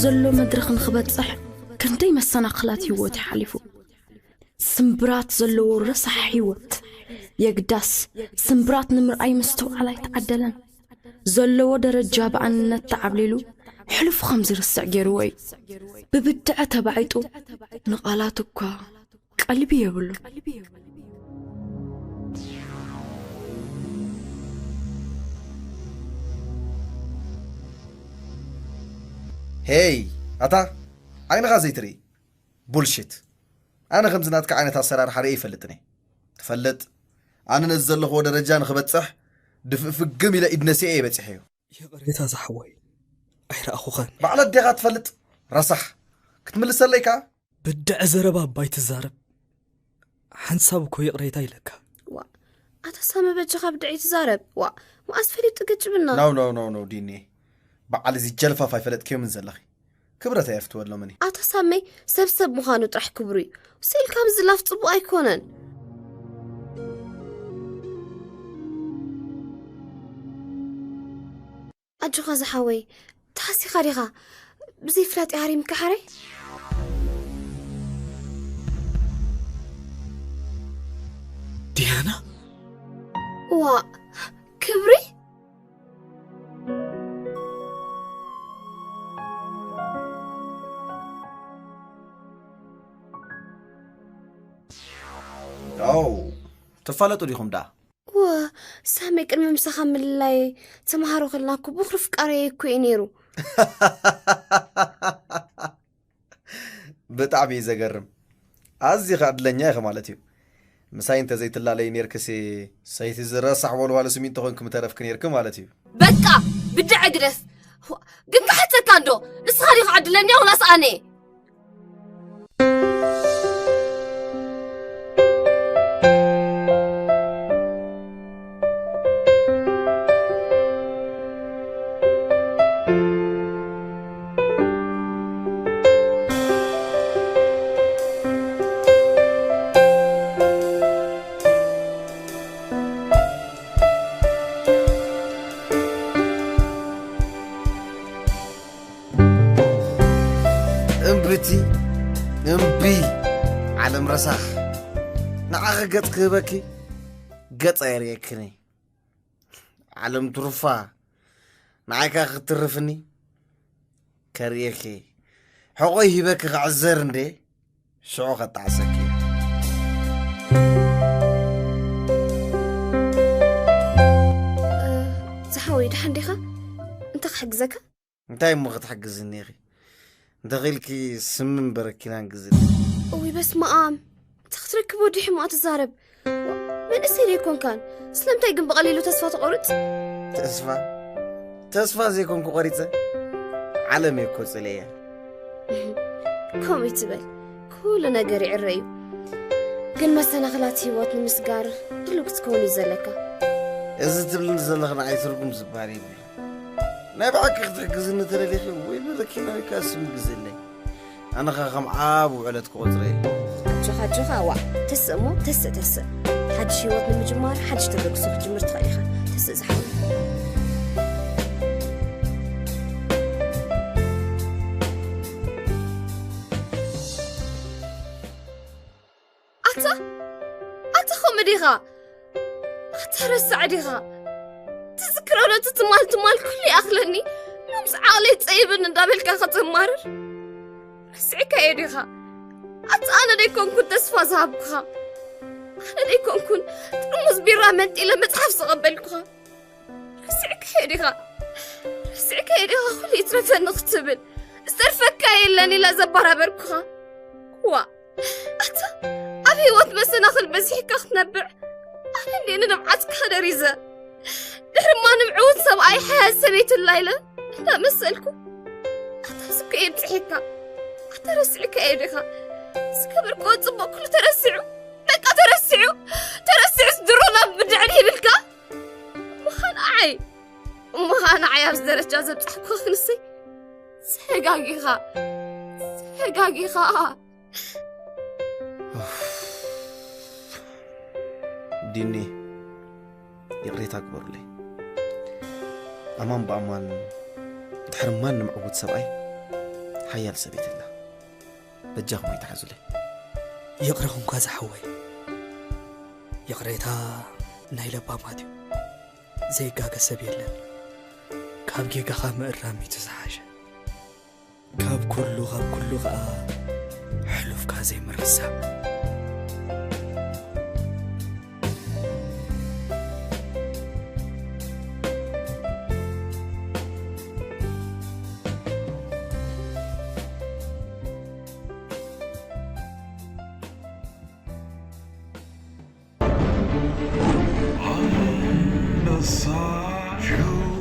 ዘሎ መድረኽ ንኽበጽሕ ክንደይ መሰናኽላት ህይወት ሓሊፉ። ስምብራት ዘለዎ ረሳሕ ህይወት። የግዳስ ስምብራት ንምርኣይ ምስትውዓል ኣይተዓደለን። ዘለዎ ደረጃ ብኣንነት ተዓብሊሉ ሕሉፉ ከም ዝርስዕ ገይርዎ እዩ። ብብድዐ ተባዒጡ ንቓላት እኳ ቀልቢ የብሉን። ሄይ ኣታ ዓይንኻ ዘይትርኢ ቡልሽት። ኣነ ከምዚ ናትካ ዓይነት ኣሰራርሓ ርኢ ይፈልጥን እየ። ትፈልጥ ኣነ ነዚ ዘለኽዎ ደረጃ ንኽበፅሕ ድፍእ ፍግም ኢለ ኢድ ነሲኤ እየ በፂሐዮ። ይቕሬታ ዝሓወይ ኣይረኣኹኸን። ባዕለ ኣዴኻ ትፈልጥ ረሳሕ ክትምልሰለይ ከዓ ብድዐ ዘረባ እባ ኣይትዛረብ። ሓንሳብ እኮ ይቕሬታ ኢለካ። ዋ ኣታ ሳመ በጃኻ ብድዐ ኣይትዛረብ። ዋ መኣስ ፈሊጡ ገጭብና። No no no no ዲኒ በዓል እዚ ጀልፋፍ ኣይፈለጥክዮምን ዘለኺ። ክብረት ኣየፍትወሎምን እዩ። ኣታ ሳመይ ሰብ ሰብ ምዃኑ ጥራሕ ክብሩ እዩ። ስኢልካ ምዝላፍ ጽቡቕ ኣይኮነን። ኣጆኻ ዝሓወይ ተሓሲኻ ዲኻ? ብዘይፍላጥ ይሃሪምካ ሓረይ። ዲያና ዋ ክብሪ ኣው ትፋለጡ ዲኹም ደኣ? እወ፣ ሳሚ ቅድሚ ምሳኻ ምልላይ ተምሃሮ ከለና እኮ ብኹሪ ፍቃረይ እኮ እዩ ነይሩ። ብጣዕሚ እዩ ዘገርም። ኣዚኻ ዕድለኛ ኢኺ ማለት እዩ። ምሳይ እንተዘይትላለይ ኔርክሲ ሰይቲ ዝረሳሕ ወልዋሎ ስሚንቶ ኮንኪ ምተረፍኪ ኔርኪ ማለት እዩ። በቃ ብድዐ ግደፍ። ግን ክሓተካ እንዶ ንስኻ ዲኻ ዕድለኛ ወላስ ኣነ? እምብቲ እምቢ ዓለም ረሳሕ ንዓኺ ገጽ ክህበኪ ገጽ ኣየርእየክን እየ። ዓለም ትሩፋ ንዓይካ ክትርፍኒ ከርእየኪ ሕቆይ ሂበኪ ክዕዘር እንዴ ሽዑ ከጣዕሰኪ። ዝሓወይ ደሓን ዲኻ? እንታይ ክሕግዘካ? እንታይ እሞ ክትሕግዝኒ ኢኺ? እንተኺኢልኪ ስምን በረኪናን ግዝኒ። እውይ በስመኣም እንታይ ክትረክብ ወዲሑ እሞ ትዛረብ? መንእሰይ ዶ ኣይኮንካን? ስለምንታይ ግን ብቐሊሉ ተስፋ ትቖርጽ? ተስፋ ተስፋ ዘይኮንኩ ቆሪጸ ዓለም እየ እኮ ጽልእያ። ከምኡ ይትበል ኩሉ ነገር ይዕረ እዩ። ግን መሰናኽላት ህይወት ንምስጋር ድሉው ክትከውን እዩ ዘለካ። እዚ ትብልኒ ዘለኺ ንዓይ ትርጉም ዝበሃል የብሉ። ናይ ብሓቂ ክትሕግዝኒ ተደሊኺ ወይ ብመኪና ወይ ከዓ ስም ግዝለይ። ኣነ ኸ ከም ዓብ ውዕለት ክቖጽረ እየ። ኣጆኻ ኣጆኻ ዋእ ተስእ እሞ ተስእ ተስእ። ሓድሽ ህይወት ንምጅማር ሓድሽ ተበግሶ ክትጅምር ትኽእል ኢኻ። ተስእ ዝሓወይ። ኣታ ኣታ ከምኡ ዲኻ? ኣታ ረሳዕ ዲኻ? ትዝክሮ ዶ እቲ ትማል ትማል ኩሉ ይኣኽለኒ ሎምስ ዓቕለይ ጸይብኒ እንዳበልካ ከተማርር? ረሲዕካዮ ዲኻ? ኣታ ኣነ ደይኮንኩን ተስፋ ዝሃብኩኻ? ኣነ ደይኮንኩን ጥርሙዝ ቢራ መንጢለ መጽሓፍ ዘቐበልኩኻ? ረሲዕካዮ ዲኻ? ረሲዕካዮ ዲኻ ኩሉ ይትረፈኒ ክትብል ዝተርፈካ የለን ኢለ ዘበራበርኩኻ? ዋእ ኣታ ኣብ ህይወት መሰናኽል በዚሕካ ክትነብዕ ኣነ እንዴ ንንብዓትካ ደሪዘ ድሕርማ ንምዕውት ሰብኣይ ሓያል ሰበይትላ ኢለ እንዳመሰልኩ ኣታ ስኮ የብፅሐካ ኣታ ረሲዕካዮ ዲኻ ዝገበርክዎ ፅቡቕ ኩሉ ተረሲዑ በቃ ተረሲዑ ተረሲዑስ ድሮ ናብ ብድዕድ ይብልካ እሞኻ ንዓይ እሞኻ ንዓይ ኣብዚ ደረጃ ዘብፃሕኩኻ ክንሰይ ተጋጊኻ ተጋጊኻ ዲኒ ይቕሬታ ግበሩለይ። ኣማን ብኣማን ድሕሪ ማንም ዕዉት ሰብኣይ ሓያል ሰበይቲ ኣላ። በጃኹም ኣይትሓዙለይ። ይቕረ ኹንካ ዝሓወይ። ይቕሬታ ናይ ለባማት እዩ። ዘይጋገ ሰብ የለን። ካብ ጌጋኻ ምእራም እዩ ዝሓሸ። ካብ ኩሉ፣ ካብ ኩሉ ኸኣ ሕሉፍካ ዘይምርሳዕ። ኣንበሳ ሾው።